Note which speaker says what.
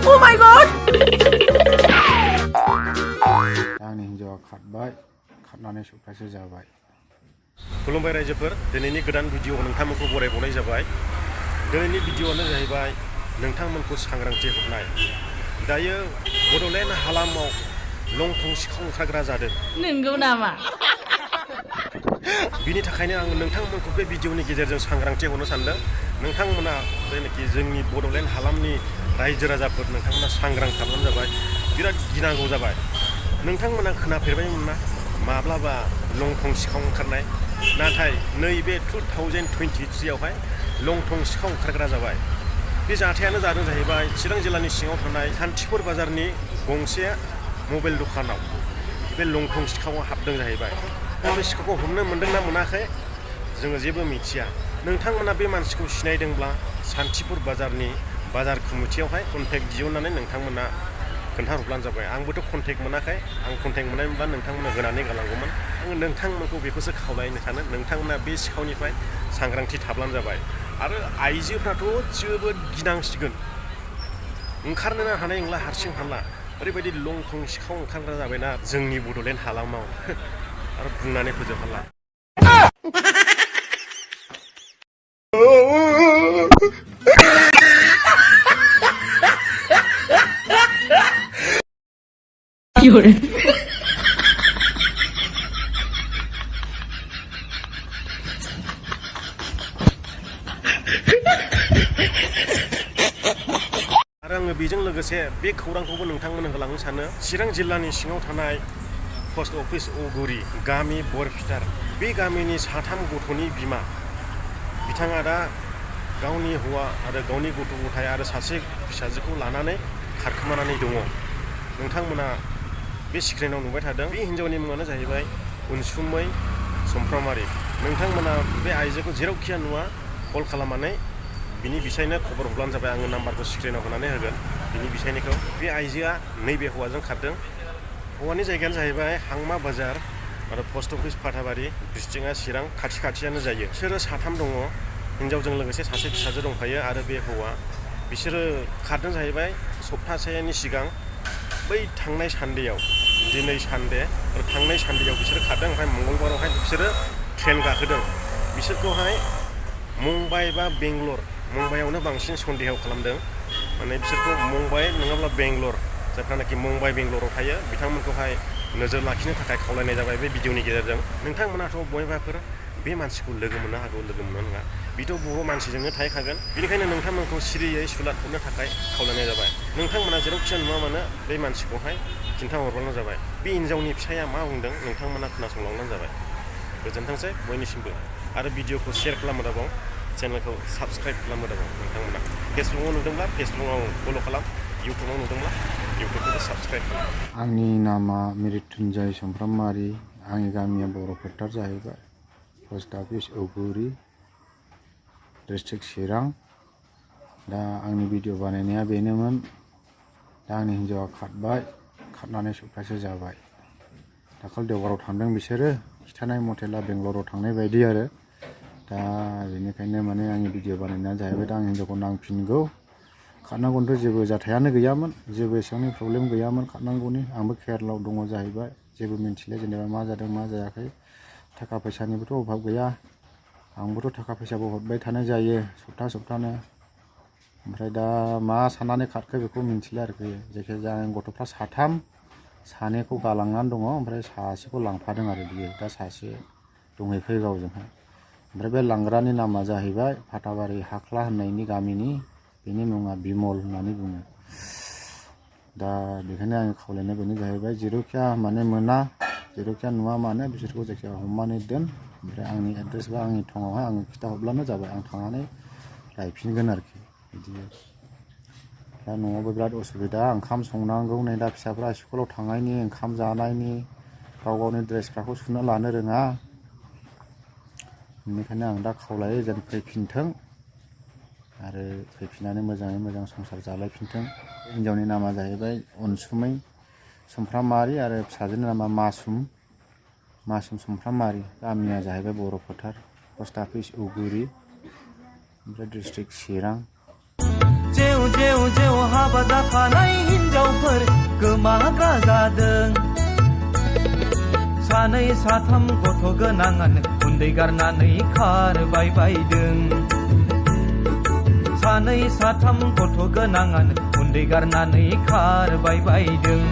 Speaker 1: Oh my god!
Speaker 2: आंनि हिन्जावा खारबाय खारनानै सप्तासे जाबाय।
Speaker 3: खुलुमबाय रायजोफोर, दिनैनि गोदान भिडिअ नोंथांमोनखौ बरायबावनाय जाबाय। दिनैनि भिडिअआनो जाहैबाय नोंथांमोनखौ सांग्रांथि हरनाय। दायो बड'लेण्ड हालामाव लंथं सिखाव ओंखारग्रा जादों।
Speaker 1: नंगौ नामा?
Speaker 3: बिनि थाखायनो आं नोंथांमोनखौ बे भिडिअनि गेजेरजों सांग्रांथि हरनो सानदों। नोंथांमोना जायनाखि जोंनि बड'लेण्ड हालामनि रायजो राजाफोर, नोंथांमोना सांग्रां खालामनानै जाबाय। बिराद गिनांगौ जाबाय। नोंथांमोना खोनाफेरबायमोन ना माब्लाबा लंथं सिखाव ओंखारनाय? नाथाय नैबे 2023आवहाय लंथं सिखाव ओंखारग्रा जाबाय। बे जाथायानो जादों जाहैबाय चिरां जिल्लानि सिङाव थानाय सान्थिपुर बाजारनि गंसे मबाइल दखानाव बे लंथं सिखावा हाबदों जाहैबाय। दा बे सिखावखौ हमनो मोनदों ना मोनाखै जोङो जेबो मिथिया। नोंथांमोना बे मानसिखौ सिनायदोंब्ला सान्थिपुर बाजारनि बाजार कमिटियावहाय कन्टेक्ट दिहुननानै नोंथांमोना खोन्थाहरब्लानो जाबाय। आंबोथ' कन्टेक्ट मोनाखै। आं कन्टेक्ट मोननायमोनब्ला नोंथांमोना होनानै गालांगौमोन। आङो नोंथांमोनखौ बेखौसो खावलायनो सानो, नोंथांमोना बे सिखावनिफ्राय सांग्रांथि थाब्लानो जाबाय। आरो आइजोफ्राथ' जोबोद गिनांसिगोन, ओंखारनोनो हानाय नंला, हारसिं हाला। ओरैबायदि लंथं सिखाव ओंखारग्रा जाबायना जोंनि बड'लेण्ड हालामाव, आरो बुंनानै फोजोबहाला। आरो आङो बेजों लोगोसे बे खौरांखौबो नोंथांमोननो होलांनो सानो। चिरां जिल्लानि सिङाव थानाय पस्ट अफिस औगुरि गामि बरफिटार, बे गामिनि 3 गथ'नि बिमा, बिथाङा दा गावनि हौवा आरो गावनि गथ' गथाय आरो सासे फिसाजोखौ लानानै खारखोमानानै दङ। नोंथांमोना बे स्क्रिनाव नुबाय थादों। बे हिन्जावनि मुङानो जाहैबाय अनसुमै समफ्रामारि। नोंथांमोना बे आइजोखौ जेरावखिया नुवा कल खालामनानै बिनि बिसायनो खबर हरब्लानो जाबाय। आङो नाम्बारखौ स्क्रिनाव होनानै होगोन बिनि बिसायनिखौ। बे आइजोआ नैबे हौवाजों खारदों। हौवानि जायगायानो जाहैबाय हांमा बाजार आरो पस्ट अफिस फाथाबारि, डिस्ट्रिक्टआ चिरां, खाथि खाथियानो जायो। बिसोरो 3 दङ, हिन्जावजों लोगोसे सासे फिसाजो दंफायो आरो बे हौवा। बिसोरो खारदों जाहैबाय सप्तासेनि सिगां, बै थांनाय सानदेयाव, दिनै सानदे आरो थांनाय सानदेयाव बिसोरो खारदों। ओमफ्राय मंगलबारावहाय बिसोरो ट्रेन गाखोदों। बिसोरखौहाय मुम्बाइ बा बेंगलर, मुम्बाइआवनो बांसिन सन्देह खालामदों। माने बिसोरखौ मुम्बाइ नङाब्ला बेंगलर, जायफ्रानाखि मुम्बाइ बेंगलराव थायो, बिथांमोनखौहाय नोजोर लाखिनो थाखाय खावलायनाय जाबाय बे भिडिअनि गेजेरजों। नोंथांमोनाथ' बयबाफोर बे मानसिखौ लोगो मोननो हागौ, लोगो मोननो नङा, बेथ' बर' मानसिजोंनो थाहैखागोन। बेनिखायनो नोंथांमोनखौ सिरियै सुलाद हरनो थाखाय खावलायनाय जाबाय। नोंथांमोना जेरावखि नुवा मानो बे मानसिखौहाय खिन्थाहरब्लानो जाबाय। बे हिन्जावनि फिसाया मा बुंदों नोंथांमोना खोनासंलांबानो जाबाय। गोजोनथोंसै बयनिसिमबो। आरो भिडिअखौ शेयार खालामनो दाबाव, चेनेलखौ साबस्क्राइब खालामनो दाबाव। नोंथांमोना फेसबुकाव नुदोंब्ला फेसबुकाव फल' खालाम, इउटुबाव नुदोंब्ला इउटुबखौबो साबस्क्राइब खालाम।
Speaker 2: आंनि नामा मृत्युन्जय समफ्रामारि। आंनि गामिया बर' फोथार जाहैबाय, पस्ट अफिस औगुरि, डिस्ट्रिक्ट चिरां। दा आंनि भिडिअ बानायनाया बेनोमोन। दा आंनि हिन्जावा खारबाय खारनानै सप्तासे जाबाय। दाखालि देवबाराव थांदों बिसोरो, खिन्थानाय मथेला बेंगलराव थांनाय बायदि आरो। दा बेनिखायनो माने आंनि भिडिअ बानायनाया जाहैबाय, दा आं हिन्जावखौ नांफिनगौ। खारनांगौनिथ' जेबो जाथायानो गैयामोन, जेबो एसेबांनि प्रब्लेम गैयामोन खारनांगौनि। आंबो केरेलायाव दङ जाहैबाय, जेबो मिन्थिला जेनेबा मा जादों मा जायाखै। थाखा फैसानिबोथ' अभाब गैया, आंबोथ' थाखा फैसाबो हरबाय थानाय जायो सप्तानो। ओमफ्राय दा मा साननानै खारखो बेखौ मिन्थिला आरोखि। जायखिजाया गथ'फ्रा 3, सानैखौ गालांनानै दङ, ओमफ्राय सासेखौ लांफादों आरो बियो। दा सासे दंहैफैयो गावजोंहाय। ओमफ्राय बे लांग्रानि नामा जाहैबाय फाथाबारि हाख्ला होननायनि गामिनि, बेनि मुङा बिमल होननानै बुङो। दा बेखायनो आङो खावलायनाय बेनो जाहैबाय, जेरावखिया माने मोना, जेरावखिया नुवा मानो बिसोरखौ जायखिया हमनानै दोन। ओमफ्राय आंनि एड्रेस बा आंनि थङावहाय आङो खिन्थाहरब्लानो जाबाय। आं थांनानै लायफिनगोन आरोखि बिदि। दा न'आवबो बिराद उसुबिदा, ओंखाम संनांगौ, नै दा फिसाफ्रा स्कुलाव थांनायनि, ओंखाम जानायनि, गाव गावनि ड्रेसफ्राखौ सुना लानो रोङा। बेनिखायनो आं दा खावलायो जेन फैफिनथों आरो फैफिननानै मोजाङै मोजां संसार जालायफिनथों। हिन्जावनि नामा जाहैबाय अनसुमै समफ्रामारि आरो फिसाजोनि नामा मासुम समफ्रामारि। गामिया जाहैबाय बर' फोथार, पस्ट अफिस औगुरि, ओमफ्राय डिस्ट्रिक्ट चिरां।
Speaker 1: जेव जेव हाबा जाखानाय हिनजावफोर गोमाग्रा जादों। सानै साथाम गथ' गोनाङानो उन्दै गारनानै खारबाय बायदों। सानै साथाम गथ' गोनाङानो उन्दै गारनानै खारबाय बायदों।